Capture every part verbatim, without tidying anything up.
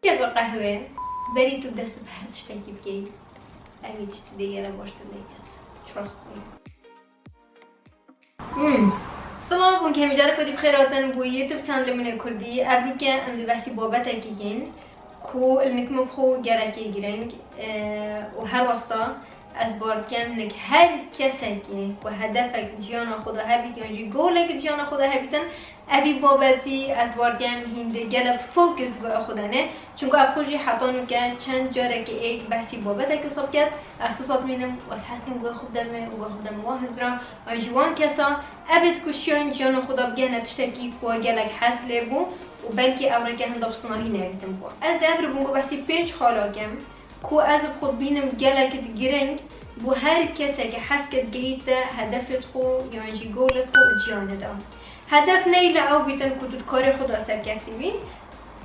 Çeka qehwê, berî tu dest bi her tiştekî bikey, ev ê tiştî dê gelek baştir neket. Trust me. Hmm. Silav û kemî careke dî bi xêr hatin bo YouTube channelê min ê Kurdî. Evroke em dê behsî babetekî kên ku li nik min xwe gelekê giring, e, û her wesa ez bar dikem nik her kesekî ku hedefek di jiyana xwe de hebît yan jî goalek di jiyana xwe de hebîtin, evî babetî ez bar dikem hîn dê gelek focus bi xwe de ne. Çunku ev xwe jî heta nûke çend carekê êk behsî babetek wisa biket, ez wisa dimînim û ez hez dikim guhê xwe bideme û guhê xwe bideme wan hizra, an jî wan kesa, ev ê ku şiyan jiyana xwe de bigehne tiştekî ku gelek hez lê bû û belkî ev rêke hinda bi sinahî nebîtin bo. Ez dê ev rê bûn ku behsî pênc xala kem ku ez bi xwe dibînim gelek di giring bo her kesekî hez ke digehîte hedefê xwe yan jî goalê xwe di jiyanê de. Hedef neyê li ew bîtin ku tu di karê xwe de serkeftî bî.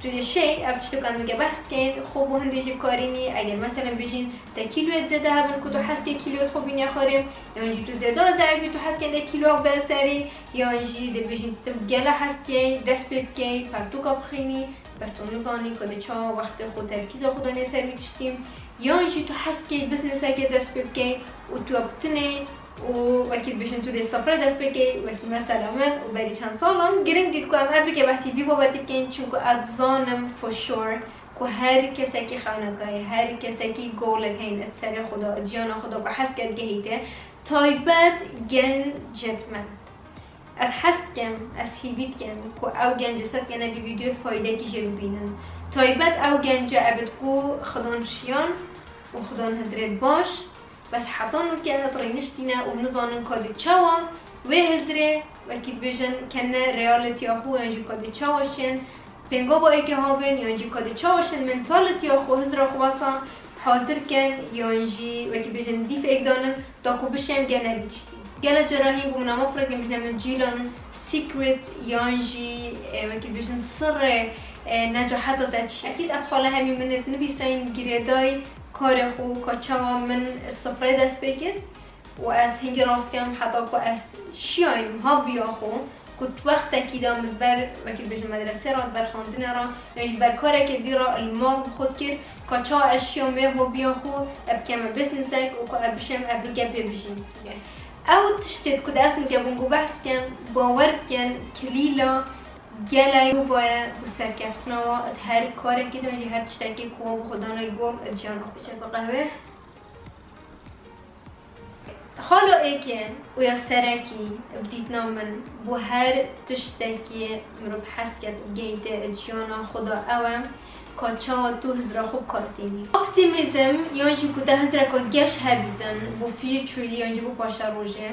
Tu yê şey, ev tiştek em dike behs dikeyin, xwe bo hindê jî bikarînî, eger meselen bijîn te kîloyê zêde hebin ku tu hez ke kîloyê xwe bînî xwarê, yan jî tu zêde zayîf bî, tu hez ke hindê kîlo bide serî, yan jî dê bijîn tu gele hez dikey, dest pê bikey, pertûka bixînî, bes tu nizanî ku dê çawa wextê xwe terkîza xwe danê ser wî tiştî, yan jî tu hez dikey bizneseke dest pê bikey û tu bi tinê û wekî dibêjin tu dê sifrê dest pê key, wekî mesela min û berî çend salan, giring dît ku em ev rike behsî vî babetî bikeyin, çunku ez dizanim for sure ku her kesekî xewnekayê, her kesekî goalek heyne di serê xwe de, di jiyana xwe de ku hez ke digehîte, taybet gencet me. Ez hez dikim, ez hîvî dikim ku ew gence sed gene vî vîdyoyê faydekî jê bibînin. Taybet ew gence ev ê ku xidan şiyan û xidan hizrêt baş, bes heta nûke rêniştîne û nizanin ka dê çawa wê hizrê, wekî dibêjin, kene realitiya xwe yan jî ka dê çawa şên pêngava êkê havên yan jî ka dê çawa şên mentalitiya xwe, hizra xwe wesa hazir ken yan jî wekî dibêjin dîf êk danin da ku bişên gene vî tiştî. Gele cara hîn bû min ama firek bîn bijne min cîlan secret yan jî, e, wekî dibêjin sirrê, e, necaheta te çi. Ekîd ev xala hemî min ê nivîsayîn girêdayî karê xwe ka çawa min sifrê dest pê kir û ez hingî rast kêm heta ku ez şiyayîm habiya xwe ku wextekî de min ber, wekî dibêjin medresê re, ber xwendinê re, yan jî ber karekê dî re li mal bi xwe dikir ka çawa ez şiyam wê hobiya xwe, ez bikeme businessek û ku ez bişêm ev rike pê bijîm. Ew tiştê ku dest min ke bûn ku behs ken, bawer bikin, kilîla gelek mirovaye bo serkeftina wa di her karekî de, jî her tiştekî ku wa bi xwe dane gor di jiyana xwe. Çeka qehwê. Xala êkê û ya serekî bi dîtina min bo her tiştekî mirov hez ke bigehîte di jiyana xwe de ew e ka çawa tu hizra xwe bi kar tînî. Optimîzm yan jî ku te hizreka geş hebîtin bo future yan jî bo paşerojê.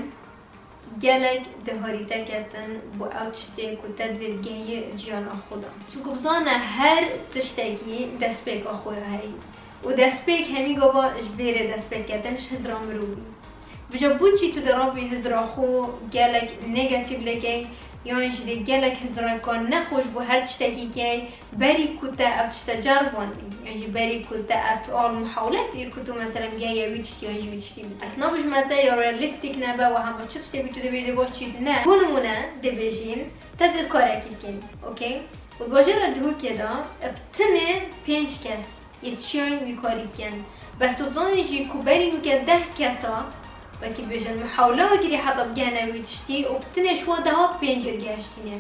Gelek diharîte ketin bo ew tiştê ku te divê bigehiyê jiyana xwe de. Çunku bizane her tiştekî destpêka xwe ya heyî. Û destpêk hemî gava ji vêrê destpêk ketin, ji hizra mirovî. Vêca bo çî tu dê rabî hizra xwe gelek negatîf lêkey, yan jî dê gelek hizreka nexweş bo her tiştekî key, berî ku te ev tişte ceribandî, yan jî berî ku te ev al muhawle kir ku tu, meselen, bigehî wî tiştî yan jî wî tiştî bikî. Ez nabêjim te ya realîstîk nebe, we hema çi tiştê bî tu dê bêjî dê baş çî ne. Bo nimûne dibêjîn, te divê karekî bikîn, okey? Û di bajêra Dihokê de bi tinê pênc kes yê dişiyayîn wî karî bikin. Bes tu dizanî jî ku berî nûke deh kesa, wekî dibêjin, muhawle kirî heta bigehne wî tiştî û bi tinê ji wan deha pênc gihiştîne.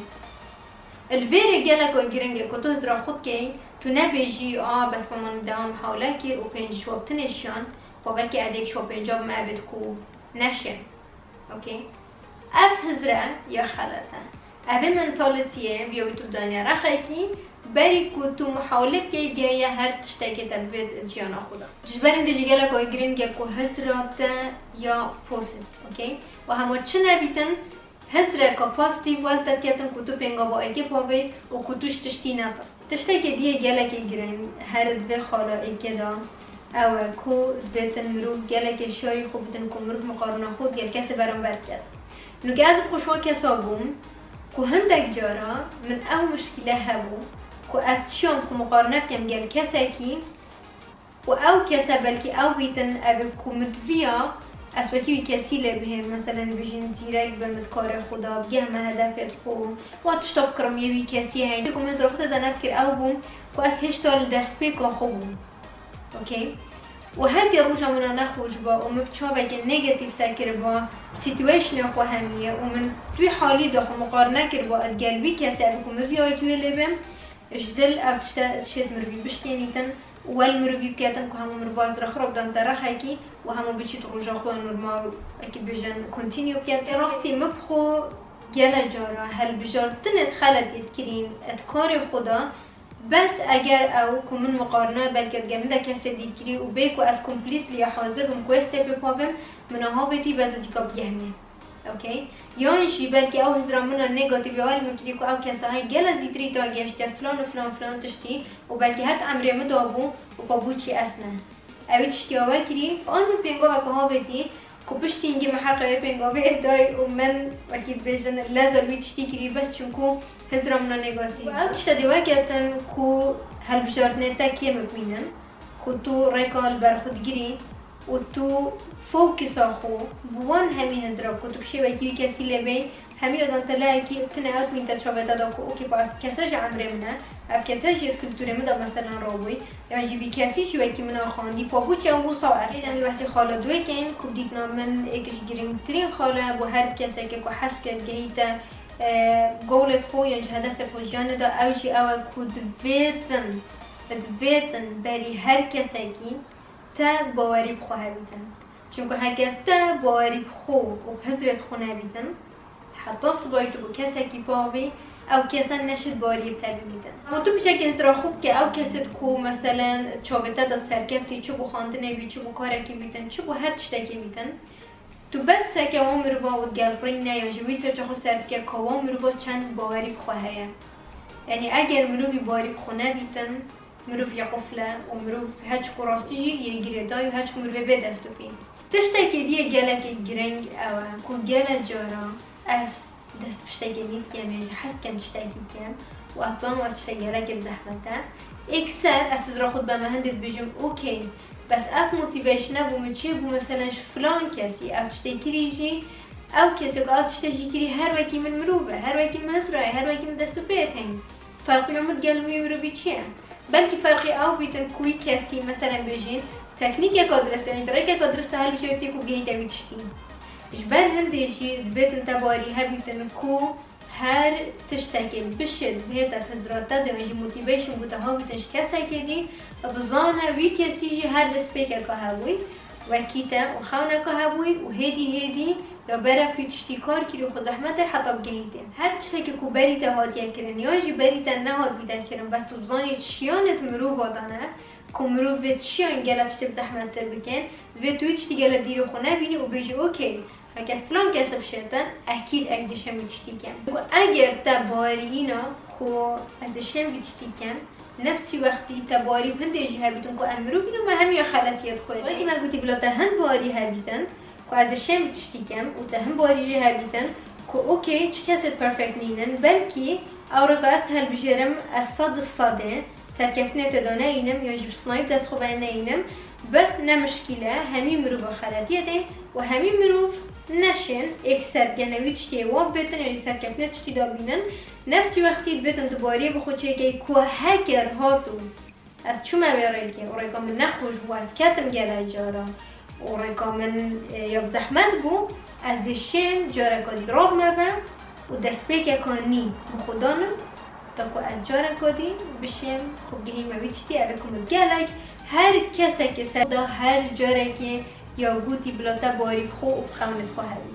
Li vêrê geleka giring e ku tu hizra xwe dikey, tu nebêjî, a, bes me man deha muhawle kir û pênc ji wan bi tinê şiyan, xwe belkî edêk ji wan pênca bi me ebêt ku neşên. Okey? Ev hizre ya xelet e. Ev ê mentalitiyê bi ya wî tu bidaniye rexekî, berî ku tu muhawle bikey, bigehîye her tiştekê te bivêt jiyana xwe de. Ji ber hindê jî geleka giring e ku hizra te ya pozîtîf, okey? Û hema çi nebîtin, hizreka pozîtîf wel te diketin ku tu pêngava êkê pavê û ku tu ji tiştî netirsî. Tiştekê dî yê gelekê giring her di vê xala êkê de ew e ku dibêtin mirov gelekê şiyarî xwe bidin ku mirov miqarina xwe digel kesê beramber biket. Nûke ez bi xwe ji wan kesa bûm ku hindek cara min ew mişkîle hebû ku ez dişiyam xwe miqarine bikem gel kesekî û ew kese belkî ew bîtin ev ê ku min diviya Ez wekî wî kesî lê bihêm, meselen, bibêjin zîrek bim di karê xwe de, bigehme hedefê xwe. Wa tişta bi kirimiyê wî kesî heyî. Ku min di xwe de nedikir ew bû ku ez hêşta li destpêka xwe bûm. Okey? Û her ke roja min a nexweş ba û min bi çavekê negatif ser kiriba situationê xwe hemiyê û min di wî halî de xwe miqarne kiriba digel wî kesê, ev ku min vî wekî wê lê bêm, ji dil ev tişte dişêt mirovî bişkênîtin û wel mirovî biketin ku hemû mirov ez re xirab dan te rexekî û hemû biçît roja xwe normal, wekî bêjin, continue biket. Ê rastî min bi xwe gele cara helbijartinê xeletî dikirîn di karê xwe de, bes eger ew ku min miqarine belkî digel min de kesê dî kirî û bê ku ez completely hazir bim ku ez tê pê pavim, min a havêtî bes ez jî ka bigehmê. Okey? Yan jî belkî ew hizra min a negatif ya wê li min kirî ku ew kesa hey gele zîtirî ta gihiştiye filan û filan filan tiştî û belkî her di emrê min de bû û pa bû çi ez ne. Ew ê tiştiya we kirî, an min pêngaveka havêtî ku piştî hingî min heqê wê pêngavê day û min wekî dibêjin leza li wî tiştî kirî bes çimkû hizra min a negatif. Ew tişta dê we ketin ku helbijartinê te kêm bimînin, ku tu rêka li ber xwe digirî, û tu fokusa xwe bi wan hemî hizra ku tu bi şêwekî wî kesî lê bê, hemî odan te layekî tune ew tmîn te çavê te da ku okê, pa ev kese ji emrê min e, ev kese jî di kulturê min de meselan rabûy, yan jî vî kesî jî wekî min a xwendî, pa bû çi ew wisa erd. Em dê behsê xala duwê kein ku dîtina min êk ji girîngtirîn xala bo her keseke ku hez ke digehîte, e, golê xwe yan jî hedefê xwe jiyanê de, ew jî ew e ku divêtin, divêtin berî her kesekî te bawerî bi xwe hebîtin. Çimku heger te bawerî bi xwe û bi hizrê xwe nebîtin, heta sibayî tu bi kesekî pavî, ew kese neşit baweriyê bi te bibîtin. Ama tu piçekî hizra xwe bike, ew kesê ku meselen çavê te de serkeftî, çi bo xwendinê bî, çi bo karekî bîtin, çi bo her tiştekî bîtin, tu bes seke wan mirova û gel rîne ya ji wî serça xwe ser bike ka wan mirova çend bawerî bi xwe heye. Yanî eger mirovî bawerî bi xwe nebîtin, mirov yê qufl e û mirov heçku rastî jî yê girêdayî û heçku mirovê bê dest û pê. Tiştekê dî yê gelekê girîng ew e ku gele cara ez dest bi tiştekê nî dikem, yê jî hez dikem tiştekî bikem û ez dizanim ev tiştek gelekê bi zehmet e. Êkser ez hizra xwe dibeme hindê dibêjim, okey, bes ev motivation e bo min çê bû, meselen, ji filan kesî ev tiştê kirî jî, ew kesê ku ev tiştê jî kirî her wekî min mirov e, her wekî min hizra ye, her wekî min dest û pê ye teng. Ferqî min digel wî mirovî çi ye? Belkî ferqî ew bîtin ku wî kesî, meselen bêjîn, teknîkeka dirist yan jî rêkeka dirist helbijêrtî ku gihîte wî tiştî. Ji ber hindê jî dibêtin te bawerî hebîtin ku her tiştekê bişêt bihête hizra te de yan jî motivation bo te habîtin ji kesekê dî, bizane wî kesî jî her destpêkeka hebûyî wekî te û xewneka hebûyî û hêdî hêdî ya beref wî tiştî kar kirî û xwe zehmetê heta bigehîtê. Her tiştekî ku berî te hatiye kirin yan jî berî te nehat bîte kirin, bes tu bizanî şiyanê tu mirova de ne, ku mirov vê tişiyan gele tiştê bi zehmettir bikin, divê tu wî tiştî gele dîrê xwe nebînî û bêjî, okey, heke filan kes bişêtin, ekîd ez dişêm wî tiştî kem. Ku eger te bawerî îna ku ez dişêm wî tiştî kem, nefsî wextî te bawerî bi hindê jî hebîtin ku em mirov bîn û me hemiya xeletiyê dixwêrin. Wekî me gotî bila te hin bawerî hebîtin, ku ez dişêm tiştî kem û te hin bawerî jî hebîtin ku okey, çi kesê perfect nînin, belkî ew rêka ez te hilbijêrim, ez sed di sedê serkeftinê tê de neyînim, yan jî bi sinayî bi dest xwe ve neyînim, bes ne mişkîl e, hemî mirova xeletiyê tê û hemî mirov neşên êkser gene wî tiştê wan bêtin, yan jî serkeftinê tiştî de bînin, nefsî wextî dibêtin tu baweriyê bi xwe çêkey ku heger hatû ez çûme vê rêkê û rêka min nexweş bû, ez ketim gelek cara û rêka min, e, ya bi zehmet bû, ez dê şêm careka dî rabime ve û destpêkeka nî bi xwe danim, ta ku ez careka dî bişêm xwe bigihîme wî tiştî. Ev ê ku min gelek her kesekê ser da her carekê ya gotî bila te bawerî bi xwe û bi xewnê xwe hebî.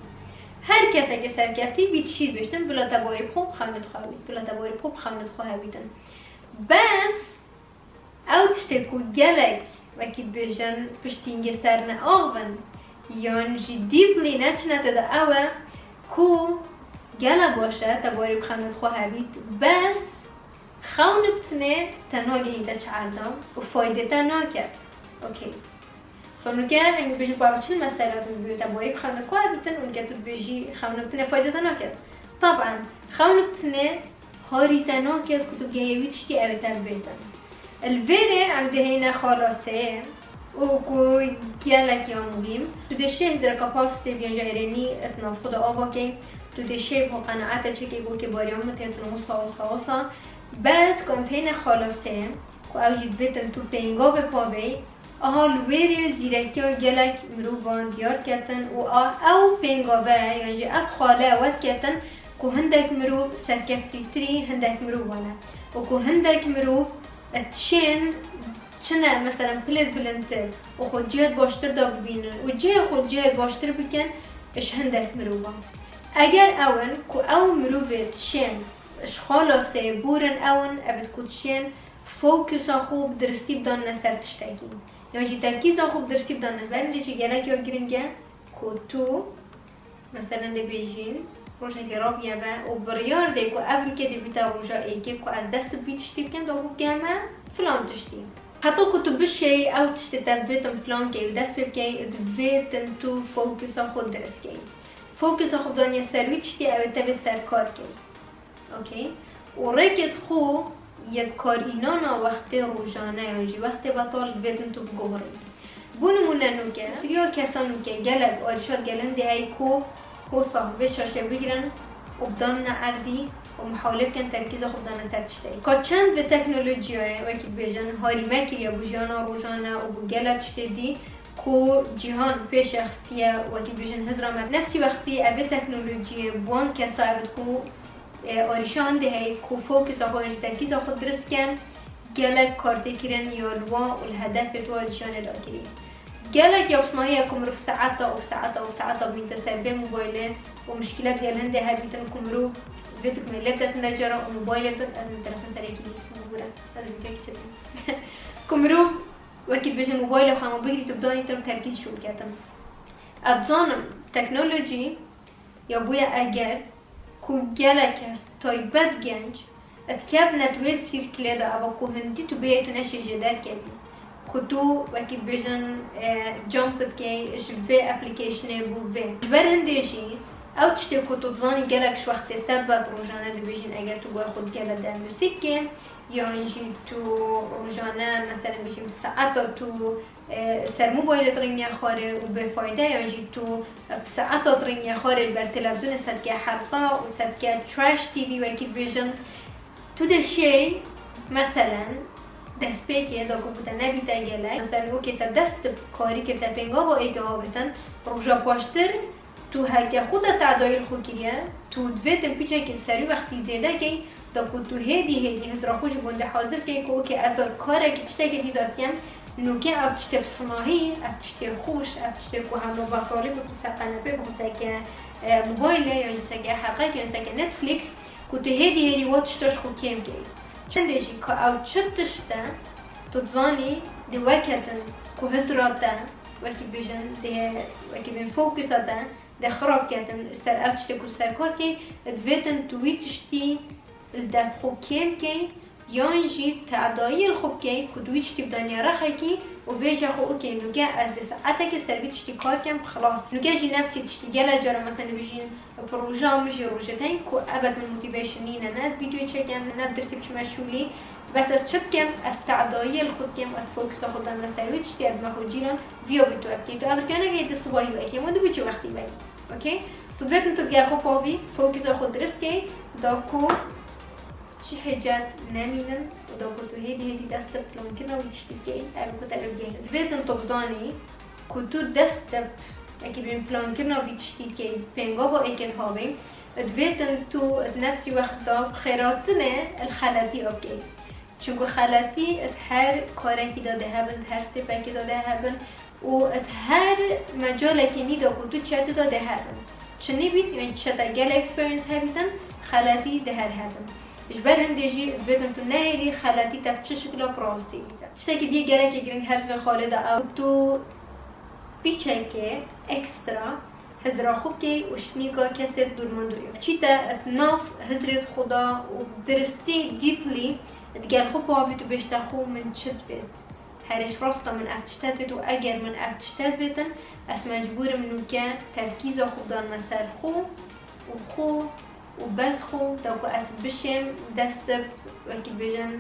Her kesekê serkeftî vî tiştî dibêjtin bila te bawerî bi xwe û bi xewnê xwe hebî, bila te bawerî bi xwe û bi xewnê xwe hebîtin. Bes ew tiştê ku gelek, wekî dibêjin, piştî hingê ser neaxivin yan jî deeply neçine tê de ew e ku gele baş e te bawerî bi xewnê xwe hebît, bes xewn bi tinê te nagihîte çi erda û faydê te naket. Okey. So nûke em dibêjin ku ev çi mesela tu dibê te bawerî bi xewnê xwe hebîtin û nûke tu dibêjî xewn bi tinê faydê te naket. Taban, xewn bi tinê harî te naket ku tu gehê wî tiştî ew ê te bibêtin. Li vêrê em dihêne xala sê, û ku gelek ya muhîm. Tu dê şêy hizra kapasitê viyên ji erênî et nav xwe de ava key. Tu dê şêy xwe qenaete çekey ku kê bariya min têtin wisa, wisa, wisa. Bes ku em têne xalasê, ku ew jî divêtin tu pêngavê pavey, aha li wê rê zîrekiya gelek mirovan diyar ketin û a, ew pêngave yan jî ev xale wet ketin ku hindek mirov serkeftîtirî hindek mirovan e û ku hindek mirov dişên çine, meselen, pilêt bilindtir û xwe cihêt baştir de bibînin û cihê xwe cihêt baştir bikin ji hindek mirovan. Eger ew in ku ew mirovê dişên ji xala sêbûr in, ew in, ev ku dişên fokusa xwe bi diristî bidanine ser tiştekî, yan jî terkîza xwe bi diristî bidanine ser, jî gelek ya giring e ku tu Meselen, dê bêjîn, rojekê rabiye be û biryar dê ku ev rûkê dê bîte roja êkê ku ez dest bi vî tiştî bikim, da ku bigiheme filan tiştî. Heta ku tu bişêy ew tiştê te bêtin plan key û dest pê bikey, divêtin tu fokusa xwe dirist key. Fokusa xwe daniye ser wî tiştî, ew ê tevê ser kar key. Okey. Û rêkê xwe yê karînana wextê rojane yan jî wextê betal divêtin tu biguherî. Bo nimûne nûke, ya kesa nûke gelek arîşa gelindê heye ku hosa vê şaşê bigirin û bidanine erdî û mihawle bikin terkîza xwe bidane ser tiştekî. Ka çend vê teknolojiyayê, wekî dibêjin, harî me kiriye bo jiyana rojane û bo gelek tiştê dî ku cîhan pêşê xistiye, wekî dibêjin, hizra me. Nefsî wextî ev ê teknolojiyê bi wan kesa ev ku e, arîşa hindê heye ku fokusa xwe ji terkîza xwe dirist ken, gelek kar tê kirin ya li wan û li hedefê tu a di jiyanê de kirî. Gelek ya bi sinahî ye ku mirov saeta û saeta û saeta bimîte ser vê mobaylê û mişkîlet gel hindê hebîtin ku mirov vê dikme lê te tinde cara û mobaylê tu, ez min telefon serekî bûre, ez min kek çi ku mirov wekî dibêjin mobaylê xwe hema bigirî tu bidanî tu terkîz şûr ketin. Ez dizanim teknolojî ya bûye eger ku gelek kes taybet genc dikevne di wê sîrkilê de, eva ku hindî tu bihê tu neşê jê derkevî, ku tu wekî dibêjin, e, jump dikey ji vê applicationê bo vê. Ji ber hindê jî ew tiştê ku tu dizanî gelek ji wextê te dibe, tu rojane dibêjin eger tu guhê xwe digele de muzîkê, yan jî tu rojane, meselen, bêjî bi saeta tu e, ser mobaylê dirînge xwarê û bêfayde, yan jî tu, e, bi saeta dirînge xwarê li ber televîzyonê sedke helqa û sedke trash T V wekî dibêjin. Tu dê şêy, meselen, destpêkê da ku te nebîte gelek, meselen, wekî te dest bi karî kir, te pêngava êkê avêtin, roja paştir, Tu heke xwe te tedayî li xwe kiriye, tu divêtin piçekî li serî wextî zêde key, da ku tu hêdî hêdî hizra xwe ji gundê hazir key ku okê ez ê karekî tiştekê dî de dikem, nûke ev tiştê bi sinahî, ev tiştê xweş, ev tiştê ku hema betalî ku tu ser qenepê bixwe seke, e, mobaylê yan jî seke helqekê yan seke Netflix, ku tu hêdî hêdî wa tişta ji xwe kêm key. Çendê jî ka ew çi tişt e, tu dizanî dê weketin ku hizra te, wekî bêjin, dê, wekî bêjin fokusa te, dê xirab ketin ser ev tiştê ku ser kar key, divêtin tu wî tiştî li def xwe kêm key, yan jî tedayî li xwe bikey ku tu wî tiştî bidaniye rexekî û bêje xwe, okey, nûke ez dê saetekê ser vî tiştî kar kem, xilas. Nûke jî nefsî tiştî gelek cara, mesela, dibêjin, proja min jî rojê teng ku ebed min motivation nîne, ne ez vîdeoyê çekem, ne ez dirsê biçime şûlî. Bes ez çi dikem? Ez tedayiyê li xwe dikem, ez fokusa xwe dime ser wî tiştî, ez dime xwe cîran, viya bî tu ev bikî. Tu ev rikene key di sibahî wekî, ma di wî çi wextî wekî. Okey? Sibêtin tu gel xwe pavî, fokusa xwe dirist key, da ku çi hicet nemînin û da ku tu hêdî hêdî dest bi plankirina wî tiştî bikey, ev ku te ev geh. Divêtin tu bizanî ku tu dest bi, wekî bîn plankirina wî tiştî dikey, pêngava êkê dihavê, divêtin tu di nefsî wexta xêratinê li xeletî bikey. Çunku xeletî di her karekî de dê hebin, di her stêpekî de dê hebin û di her mecalekî nî de ku tu çetî de dê hebin. Çi nîbît, yan çete gelek experience hebîtin, xeletî dê her hebin. Ji ber hindê jî divêtin tu nehêlî xeletî te bi çi şikila bi rastî bîte. Tiştekî dî gelekî giring her di vê xalê de ew, tu piçekê ekstra hizra xwe bikey û ji nîka kesê dûrmendûrî. Çî te di nav hizrê xwe de û diristî, deeply, digel xwe pavî tu bêjte xwe min çi divêt. Herê ji rasta min ev tişte divêt û eger min ev tişte divêtin, ez mecbûr im nûke terkîza xwe bidanime ser xwe û xwe û bes xwe, da ku ez bişêm dest bi, wekî dibêjin,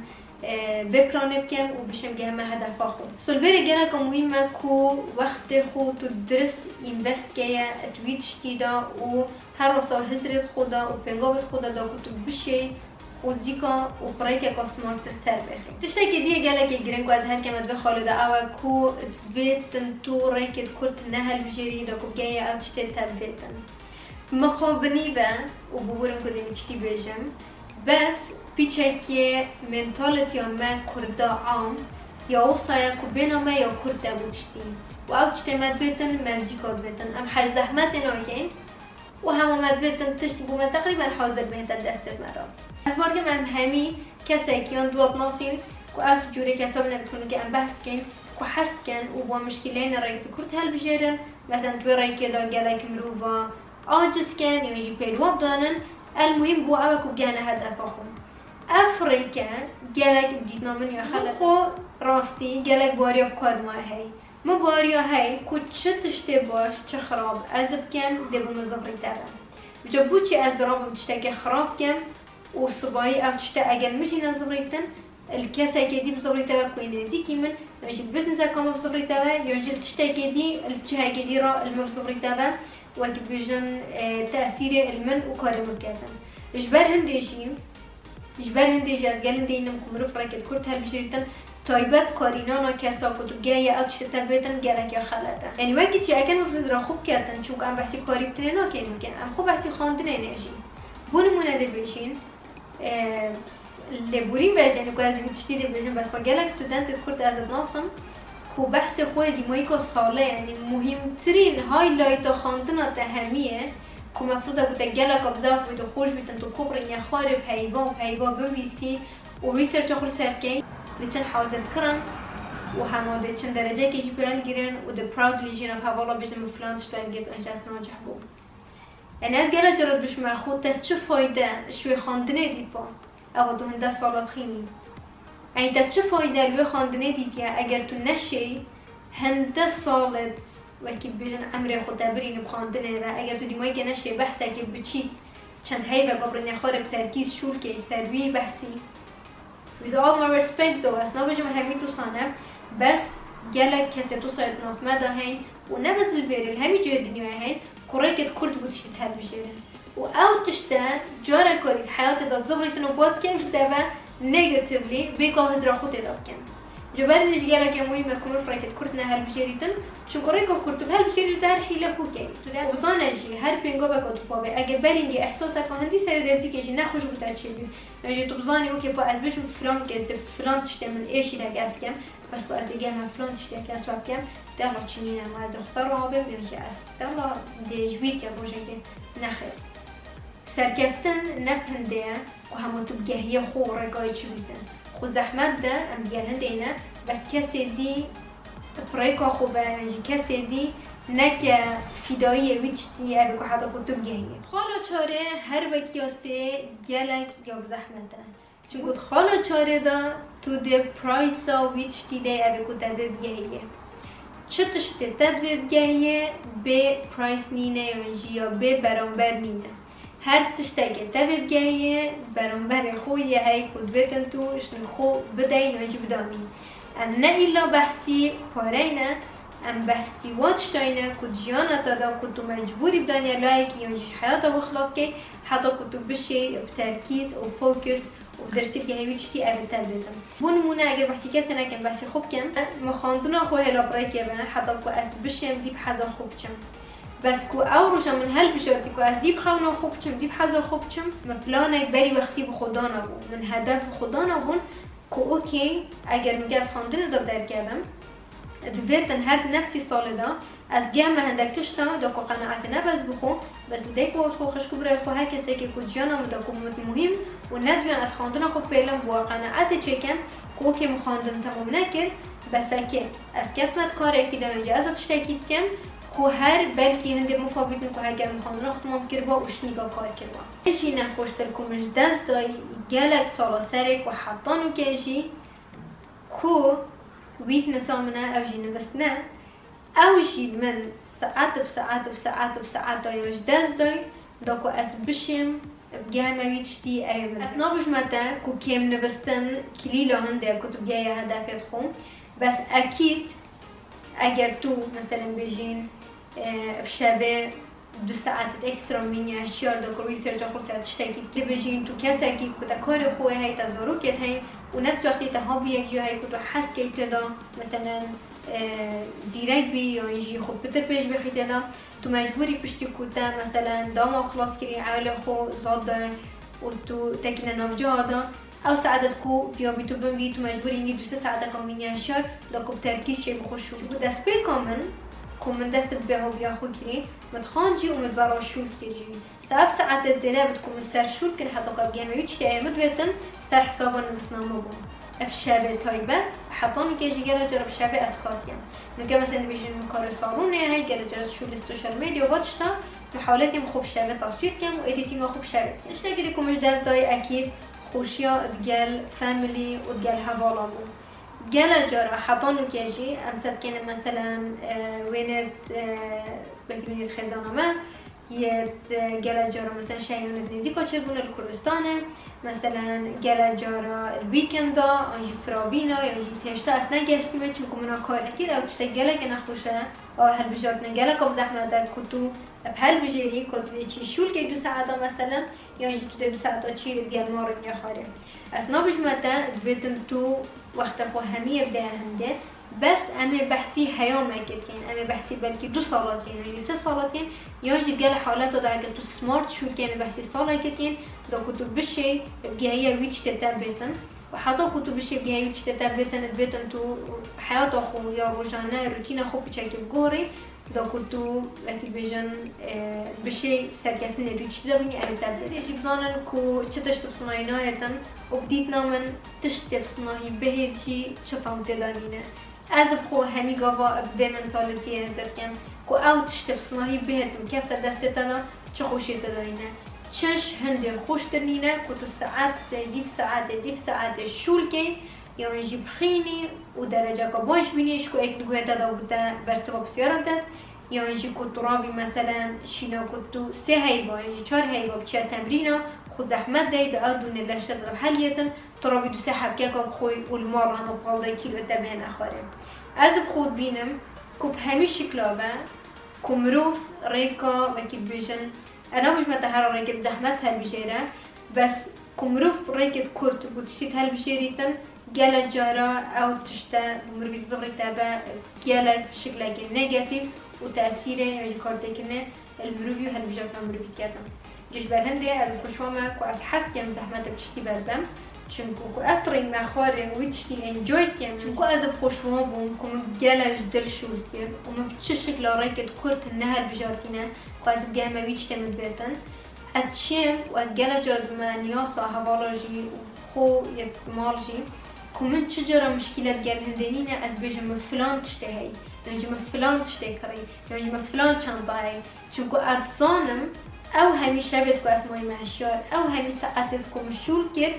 e, vê planê bikim û bişim gehime hedefa xwe. So li vê rê geleka muhîm e ku wextê xwe tu dirist învest keye di wî tiştî de û her rosa hizrê xwe de û pêngavê xwe de da ku tu bişê xwezîka û pirêkeka smarttir ser bêxî. Tiştekî dî yê gelekî giring ku ez her keme di vê xalê de ew e ku divêtin tu rêkê di kurt nehelbijêrî da ku bigehê ew tiştê te divêtin. Mixabinî be û biborim ku dê vî tiştî bêjim, bes pîçekê mentalitîya me kurda am ya wisa ye ku bêhna me ya kurd e bo tiştî û ew tiştê me dibêtin me zîka dibêtin. Em hej zehmetê nakin û hema me dibêtin tişt bo me teqrîben hazir bihête destê me re. Ez bawer dikim em hemî kesek yan du dinasîn ku ev cûrê kesa bine bi ku em behs dikin, ku hez dikin û bo mişkîleyên rêk di kurt helbijêrin, mesela di wê rêkê de gelek mirova aciz kin yan jî pêl wa bidanin, el muhîm bo ew e ku bigehine hedefa xwe. Ev rêke gelek dîtina min ya xelet. Xwe rastî gelek baweriya bi kar ma hey. Min baweriya hey ku çi tiştê baş, çi xirab ez bikim, dê bo min zivirîte be. Ji bo çi ez dirabim tiştekê xirab bikim û sibayî ev tişte eger min jî nezivirîtin, li kesekê dî bizivirîte be ku yê nêzîkî min, yan jî li bizneseka min bizivirîte be, yan jî li tiştekê dî, li cihekê dî re li min bizivirîte be, wekî bêjin, e, tesîrê li min û karê min biketin. Ji ber hindê jî, ji ber hindê jî ez gelin dênim ku mirov rêkê di kurt helbijêrîtin, taybet karînana kesa ku tu bigehî ew tiştê te bêtin gelek ya xelet e. Yanî wekî çi eger mirov hizra xwe biketin, çunku em behsî karî bitinê nakin, em xwe behsî xwendinê ne jî. Bo nimûne dê bêjin, e, lêborîn bêjin, ku ez vî tiştî dê bêjim, bes xwe gelek studentê kurd ez dinasim, ku behsê xwe yê dîmayîka salê, yanî muhîmtirîn highlighta xwendina te hemî ye, ku mefrûd e ku te geleka bi zewq bî, tu xweş bîtin, tu kop rînê xwarê bi heyva û bi heyva bivîsî û researcha xwe li ser bikey, diçin hazirkirin û hema diçin derecekê jî bi we girin û dê proudly jî nav hevala bêjin min filan tişt we girt, û ez nacih bûm. Yanî ez gelek cara dibêjime, xwe te çi fayde ji wê xwendinê dît pa? Ewa tu hinde sala dixwînî. Yanî te çi fayde li wê xwendinê dîtiye eger tu neşêyî hinde salet, wekî bibêjin emrê xwe te birînî bi xwendinê ve, eger tu dîmayîkê neşê behsekê biçîk, çend heyvek birînê xwe re bi terkîz şûl key ser wî behsî. With all my respect though, ez nabêjim hemî tu sane, bes gelek kesê tu sayê di nav me de heyn û ne bes li vêrê, li hemî cihê dinyayê heyn, ku rêkê di kurt bû tiştî helbijêrin. Û ew tişte careka wî di heyatê de zivirîtin û ku dikevî te ve negatively, bêka hizra xwe tê de bikin. Ji ber hindê jî gelekê muhîm e ku mirov rêkê di kurt nehelbijêrîtin, çunku rêka kurt tu bi helbijêrî tu her hîle xwe keyî. Tu dê bizane jî her pêngaveka tu pa bê, eger berîngê ehsaseka hindî serê derzîkê jî nexweş bû te çêbî. Yan jî tu bizanî, okê, pa ez bêjim filan kes dê filan tiştê min ê şîrek ez dikem, bes pa ez dê gehma filan tiştê kes we bikem, dê Allah çinîne ma ez dê xwe ser rabim, yan jî ez dê Allah dê ji bîr ke rojekê nexêr. Serkeftin ne bi hindê ye ku hema tu bi gehiyê xwe û rêgayê çi bîtin. Xwe zehmet de em bi gel hindê ne, bes kesê dî bi rêka xwe be, yan jî kesê dî neke fîdayiyê wî tiştî ev ê ku heta ku tu bigehiyê. Xala çarê her wekî ya sê gelek ya bi zehmet e. Çunku di xala çarê de tu dê praysa wî tiştî de ev ê ku te vê bigehiyê. Çi tiştê te divê bigehiyê bê price nîne yan jî ya bê beramber nîne. Her tiştekê te vê bigehiyê, beramberê xwe yê heye ku divêtin tu ji xwe bidey yan jî bidanî. Em ne îlla behsî parey ne, em behsî wan tiştayî ne ku di jiyana te de ku tu mecbûrî bidaniye layekî yan jî ji heyata xwe xilas key, heta ku tu bişêy bi terkîz û focus û bi dirstî bigehî wî tiştî ev ê te bêtin. Bo nimûne eger behsî kesê nekim, behsî xwe bikim, min xwendina xwe hêla bi rêkê ve heta ku ez bişêm dî bi heza xwe biçim. Bes ku ew roja min helbijartî ku ez dî bi xewna xwe biçim, dî bi heza xwe biçim, min planek berî wextî bi xwe danabû, min hedef bi xwe danabûn ku okey, eger min ez xwendinê de derkevim, dibêtin her nefsî salê de ez gehme hindek tişta da ku qenaetê ne bes bi xwe, bes didey ku xwe xişk û birayê xwe her kesekê ku ciyana min da ku min muhîm û nedûyan ez xwendina xwe pêlim bo qenaetê çêkim ku okê min xwendin temam nekir, besekê ez kefme di karekî de, önce ez a tiştekî dikim ku her belkî hindê mixabîtin ku heger min xwendina xwe temam kiriba û şinîka kar kiriba. Jî nexweştir ku min ji dest dayî gelek sala serê ku heta nûke jî ku weaknessa min e, ew jî nivistine. Ew jî min saet bi saet bi saet bi saet daye ji dest dayî, da ku ez bişêm Bi geha me wî tiştî ew ê min. Ez nabêjime te ku kêm nivîstin kilîla hinde ku tu bi geha hedefê xwe. Bes ekîd eger tu, meselen, bêjîn, e, bi şevê du saet ekstra mînî hişyar de ku researcha xwe ser tiştekî dibêjîn, tu kesekî ku te karê xwe heye, te zarokêt heye û nefs wextî te hobiyek jî heye ku tu hez key tê de, meselen, e, zîrek bî yan jî xwe pitir pêş bixî tê de, tu mecbûrî piştî ku te, meselen, dama xilas kirî, ehlê xwe zad de û tu tekine navciha de, ew saetet ku piya bî tu bin bî, tu mecbûrî hingî du sê saeteka mînî hişyar de ku bi terkîz şey bi xwe şû. Ji bo destpêka min, ku min dest bi hobiya xwe kirî, min dixwend jî û min bera şûl kir jî. Sê ev saetet zêde bit ku min ser şûl kir, heta ku ev geme wî tiştê ê min dibêtin ser hesaba nivîsname bû. Ev şevê taybet, heta nûke jî gelek cara bi şevê ez kar dikim. Nûke mesela dibêjin min karê salonê hey, gelek cara şûlê social media va tişta, min hewletê min xwe bi şevê taswîr dikim û êdîtînga xwe bi şevê dikim. Tiştekî dî ku min ji dest dayî ekîd xweşiya digel family û digel hevalan bû. Gelek cara heta nûke jî em ser dikene, meselen, e, wênêt, e, belkî wênêt xêzana me, yêt, e, gelek cara, meselen, şeyanêt nêzîka çêbûne li Kurdistanê, meselen, gelek cara li wîkenda, an jî firavîna, yan jî têşta ez negeştîme, çimkû min a kar ekîd ew tiştek geleke nexweş e, ew hilbijartine geleka bi zehmet e ku tu bi helbijêrî, ku tu dê çî şûlkê du saeta, meselen, yan jî tu dê du saeta çî digel ma rengê xwarê. Ez nabêjime te, dibêtin tu wextê xwe hemiyê bideye hindê, bes em ê behsî heyamekê dikin, em ê behsî belkî du sala dikin, yan jî sê sala dikin, yan jî gel haleta de heke tu smart şûlkê, em ê behsî salekê dikin, da ku tu bişêy bi gehiya wî tiştê te bêtin. Û heta ku tu bişêy bi gehiya wî tiştê te bêtin, dibêtin tu heyata xwe ya rojane, rutîna xwe piçekî bigorî, da ku tu, wekî dibêjin, e, bişêy serkeftinê dû tiştî de bînî, ew ê te bidê. Dê jî bizanin ku çi tişt bi sinahî nahêtin û bi dîtina min tiştê bi sinahî bihêt jî çi tam tê de nîne. Ez bi xwe hemî gava bi vê mentalitiyê hizir dikim ku ew tiştê bi sinahî bihêt min kefte destê te de, çi xweşiyê te de nîne. Çi ji hindê xweştir nîne ku tu saetê dî bi saetê dî bi saetê şûl key, yan jî bixînî û dereceka baş bînî, ji ku êk li guhê te de û bi te bersiva pisyara te, yan jî ku tu rabî, meselen, şîna ku tu sê heyva yan jî çar heyva biçiya temrîna, xwe zehmet dey, di ew dûnê leşe de heliyêtin, tu rabî du sê hebkeka bixwî û li mal hema pal de kîlo te bihêne xwarê. Ez bi xwe dibînim ku bi hemî şikla be ku mirov rêka, wekî dibêjin, ez nabêjime te hera rêkê bi zehmet helbijêre, bes ku mirov rêkê kurt bû tiştî helbijêrîtin, gelek cara ew tişte bi mirvî zivrî te be gelek şiklekî negatîf û tesîrê yan jî kartêkirinê li mirivî û helbijartina mirivî diketin. Ji ber hindê ez bi xwe şiwa me ku ez hez dikim zehmetê bi tiştî berdem. Çimkû ku ez rêngme xwarê wî tiştî enjoy dikim. Çimkû ez bi xwe şiwa bûm ku min gelek ji dil şûl kir û min bi çi şikla rêkê kurt nehelbijartîne ku ez bigehime wî tiştê min dibêtin. Ez çêm û ez gelek cara dibime niyasa hevala jî û xwe yê mal jî ku min çi cara mişkîlet gel hindê nîne, ez bêjim min filan tiştê heyî, yan jî min filan tiştê kirî, yan jî min filan çanta heyî. Çimkû ez dizanim ew hemî şevêt ku ez mayîme hişyar, ew hemî saetêt ku min şûl kir,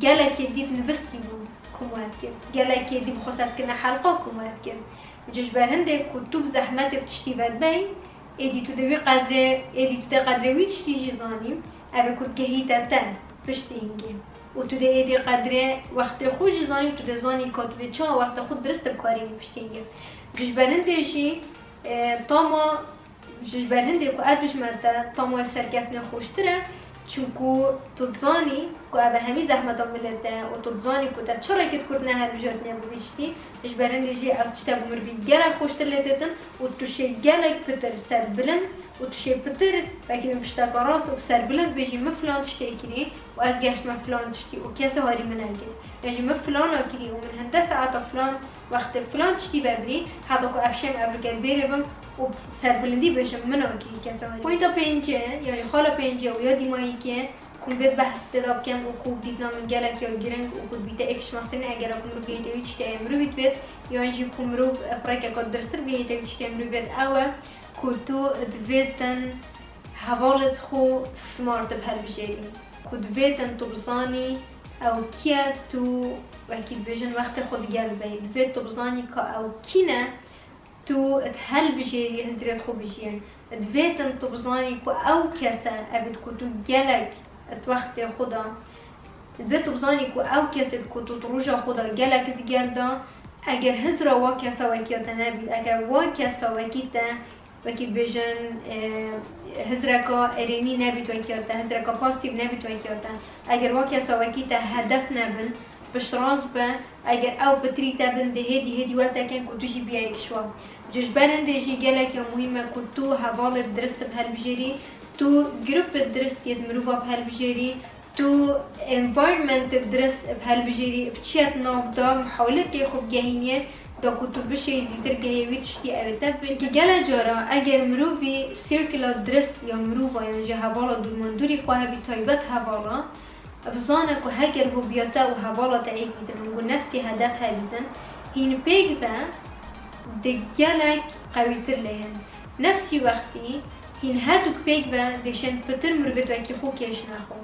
gelekê dî bi nivistî bû ku min wet kir, gelekê dî bi xwe serdikirine helqa ku min wet kir. Ji ber hindê ku tu bi zehmetê bi tiştî vedibeyî, êdî tu dê wî qedrê, êdî tu dê qedrê wî tiştî jî zanî, ev ê ku digehîte te piştî hingê. Û tu dê êdî qedrê wextê xwe jî zanî û tu dê zanî ka tu dê çawa wextê xwe dirist bikarînî piştî hingê. Ji ber hindê jî, e, tama, ji ber hindê ku ez bêjime te, tama serkeftinê xweştir e, çimkû tu dizanî ku ev e hemî zehmeta milet e û tu dizanî ku te çi rêkêt kurt nehelbijartine bi vî tiştî, ji ber hindê jî ev tişt e bi mirvî gelek xweştir lê têtin û tu şê gelek pitir serbilind û tu şê pitir, belkî min pişteka rast û bi serbilind bêjî min filan tiştê kirî û ez gehiştime filan tiştî û kesê harî min nekir. Yan jî min filana kirî û min hinde saeta filan wextê filan tiştî vebirî, heta ku ev şem ev rike li bêrê bim û serbilindî bêjim min a kirî kesê harî. Poynta pêncê, yan jî xala pêncê û ya dîmayîkê, ku min vê behs tê de bikim û ku dîtina min gelek ya giring û ku dibîte êk şikandin, eger ku mirov gihîte wî tiştê mirov dibêt, yan jî ku mirov bi rêkeka diristtir gihîte wî tiştê mirov dibêt, ew e ku tu divêtin hevalêt xwe smart bi helbijêrî, ku divêtin tu bizanî ew kî ye, tu wekî dibêjin wextê xwe digel beyî, divêt tu bizanî ka ew kî ne, tu dihelbijêrî hizrêt xwe bijiyê. Divêtin tu bizanî ku ew kes e, ev ê ku tu gelek di wextê xwe de. Divê tu bizanî ku ew kesê ku tu di roja xwe de gelek digel de, eger hizra wa kesa wekî ya te nebît, eger wa kesa wekî te, wekî dibêjin, e, hizreka erênî nebît wekî ya te, hizreka pasîf nebît wekî ya te, eger wa kesa wekî te hedef nebin, piştrast be, eger ew pitirî te bin, dê hêdî hêdî we te kin ku tu jî biyayî kişwa. Ji ber hindê jî gelek ya muhîm e ku tu hevalê dirist bi helbijêrî, tu grûpê dirist yê di mirova bi helbijêrî, tu environment dirist bi helbijêrî, bi çi yet nav da, mihawile bikey xwe bigehînî, da ku tu bişêyî zîtir gehê wî tiştî ew ê te bibê. Çimkî gelek cara eger mirovî sîrkila dirist ya mirova yan jî hevala dûrmandûrî xwe hebî, taybet hevala, bizane ku heger hobiya te û hevala te êk bîtin, hûn ku nefsî hedef hebîtin, hîn pêk ve di gelek qewîtir lê hin. Nefsî wextî hîn her dûk pêk ve dêşên pitir mirovê wekî xwe kêşine xwe.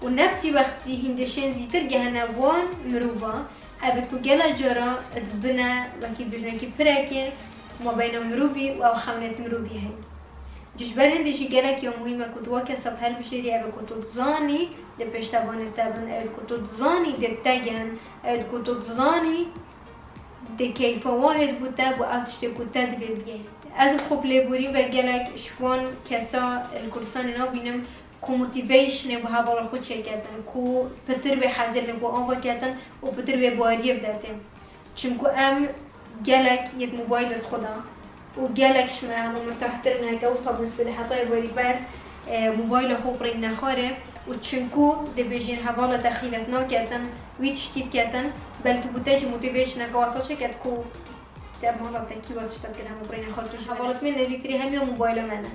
Û nefsî wextî hîn dêşên zîtir gehine wan mirova, ev ku gelek cara dibine wekî dibêjin wekî pirekê mabeyna mirovî û ew xewnêt mirovî heye. Ji ber hindê jî gelek ya muhîm e ku tu wa kesa bi helbijêrî, ev ku tu dizanî dê pêştevanê te bin, ev ku tu dizanî dê te gen, ev ku tu dizanî dê keyfa wa hêt bû te, bû ew tiştê ku te divê biyê. Ez bi xwe bi lêborîn ve gelek ji wan kesa li Kurdistanê nabînim ku motivationê bi hevala xwe çêketin, ku pitir wê hezir bin, ku ava ketin û pitir wê bariyê bidetê. Çimku em gelek yek mobaylê xwe de û gelek ji me hema mirtahtir in, heke wisa bi nisbetê hetayê werî ber, e, mobayla xwe qirîn nexwarê û çimku dibêjin hevala te xîret naketin, wî tiştî biketin, belkî bo te jî motivationeke wasa çêket ku te mala te kî wa tişta bikir hema qirînê xwe tu jî. Hevalê min nêzîktirî hemiya mobayla me ne.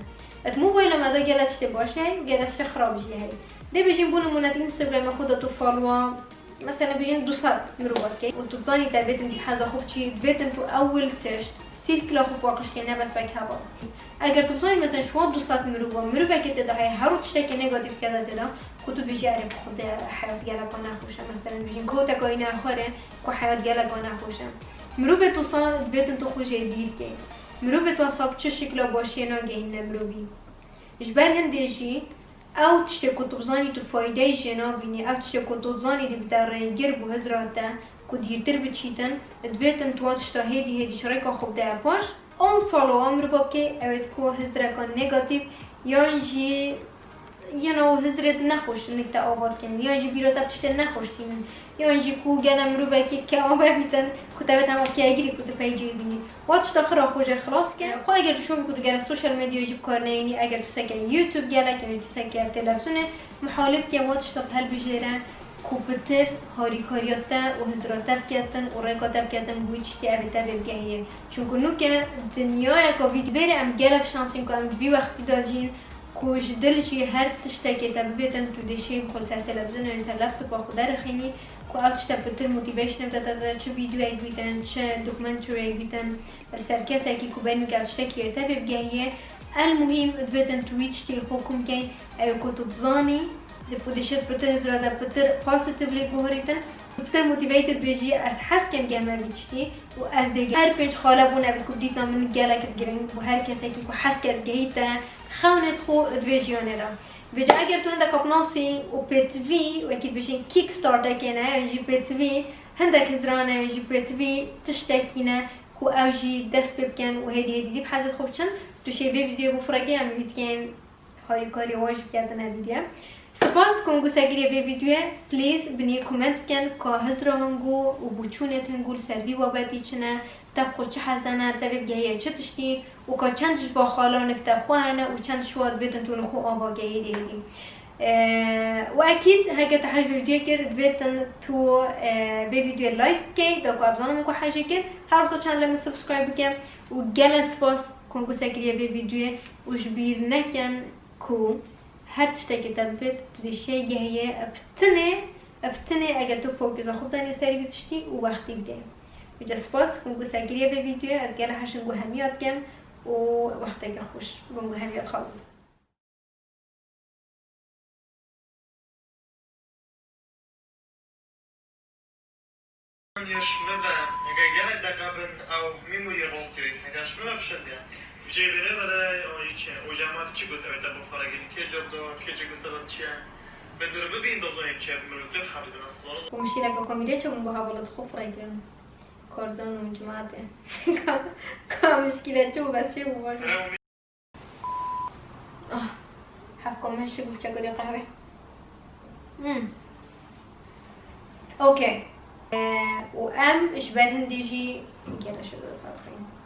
Et mobayla me de gelek tiştê baş heye, gelek tiştê xirab jî heye. Dibêjin bo nimûne tu Instagramê xwe de tu followa Mesela bêjin du sed mirova dikey û tu dizanî te bêtin dî heza xwe biçî, dibêtin tu ewil tişt sîrkila xwe paqij key, ne bes wek heval. Eger tu bizanî mesela ji wan du sed mirova, mirovekê tê de heye her roj tiştekî negatîf dikete tê de, ku tu bêjî erê bi xwe de heyat geleka nexweş e, mesela bêjin koteka wî nexwarê ku heyat geleka nexweş e. Mirovê tu sa dibêtin tu xwe jê dîr key. Mirovê tu sa bi çi şikla başiyê nagehîne mirovî. Ji ber hindê jî Ew tiştê ku tu bizanî tu faydeyê jê nabînî, ew tiştê ku tu dizanî dê bide rêgir bo hizra te, ku dîrtir biçîtin, divêtin tu wa tişta hêdî hêdî ji rêka xwe bideye paş. Unfollow a mirova bikey, ew ê ku hizreka negatîf, yan jî, you know, hizrê nexweş nik te ava dikin, yan jî bîra te bi tiştê nexweş tînin, yan jî ku gele mirovekî ke ava bîtin, ku te bêt hema kêgirî ku tu peycê bînî. Wa tişta xira xwe jê xilas ke. Xwe eger tu şûn ku tu gere sosyal medya jî bi kar neyînî, eger tu seke YouTube gelek, yanî tu seke televîzyonê, mihawle bike wa tişta bi helbijêre ku pitir harîkariya te û hizra te biketin û rêka te biketin bo wî tiştî ev ê te bê bigehiyê. Çunku nûke dinyayeka vî, vêrê em gelek şansîn ku em di vî wextî de jîn, ku ji dil jî her tiştekê te bibêtin, tu dê şêy bi xwe li ser televîzyonê, li ser laptopa xwe derixînî, ku ev tişte pitir motivation bide te, çi vîdeoyek bîtin, çi dokumenteriyek bîtin, li ser kesekî ku bêhn bike ev tiştekî wê te pê bigehiyê. El muhîm, dibêtin tu wî tiştî li xwe kom key, ew ê ku tu dizanî, di ku dişêt pitir hizra de pitir positively guherîtin, tu pitir motivated bê jî, ez hez kem gehme vî tiştî û ez dê her pênc xala bûn ev ê ku dîtina min gelek giring bû, her kesekî ku hez kir gehîte xewnêt xwe di vê jiyanê de. Vêca eger tu hindek apnasî û pêtivî, wekî dibêjin kickstartekê ne, yan jî pêtivî hindek hizra ne, yan jî pêtivî tiştekî ne ku ew jî dest pê bikin û hêdî hêdî dî bi hezê xwe biçin, tu şê vê vîdeoyê bifireke em vî dikên harîkarî wan jî biketin ev vîdeoye. Spas ku hingû sekirê vê vîdeoye, please binî comment bikin ka hizra hingû û boçûnêt hingû li ser vî babetî çi ne, te bi xwe çi hezene, te vê bigehiyê çi tiştî û ka çend ji va xala nik te bi xwe hene û çend ji wa dibêtin tu li xwe ava ke hêdî hêdî. Eee, û ekîd heke te hej vê vîdeoyê kir, dibêtin tu, eee, vê vîdeoyê like bikey, da ku ez bizanim ku hejê kir, her wisa channelê min subscribe bike û gelek spas ku hingû sekirê vê vîdeoyê û ji bîr neken ku her tiştekê te bibêt, tu dê şêy gehiyê, ev tinê, ev tinê eger tu fokusa xwe bidanî ser vî tiştî û wextî bidê. Vêca spas ku hingû sekirê vê vîdeoyê, ez gelek hej hingû hemiya dikim û wexteke xweş bo hingû hemiya dixwazim. Ji min ve, heke gelek deqa bin ew memory loss diye, heke ji min ve bişindiye. Cebine ve de o içe. O cemaat çi got evet bu fara gelin. Kê cevap da, kê çi sebep çi ye? Ve durumu bin dolayı çi yapmıyor. Tüm hafta nasıl olur? ومشكلة كوميديا چون بها بلد خو فريقين. كورزون وجماعته. كا مشكلة چون بس شي بوبا. Tere آه. حبكم من شي بوبا قري قهوة. امم. اوكي. آه، وام ايش بال هندي جي. كده شو فرقين.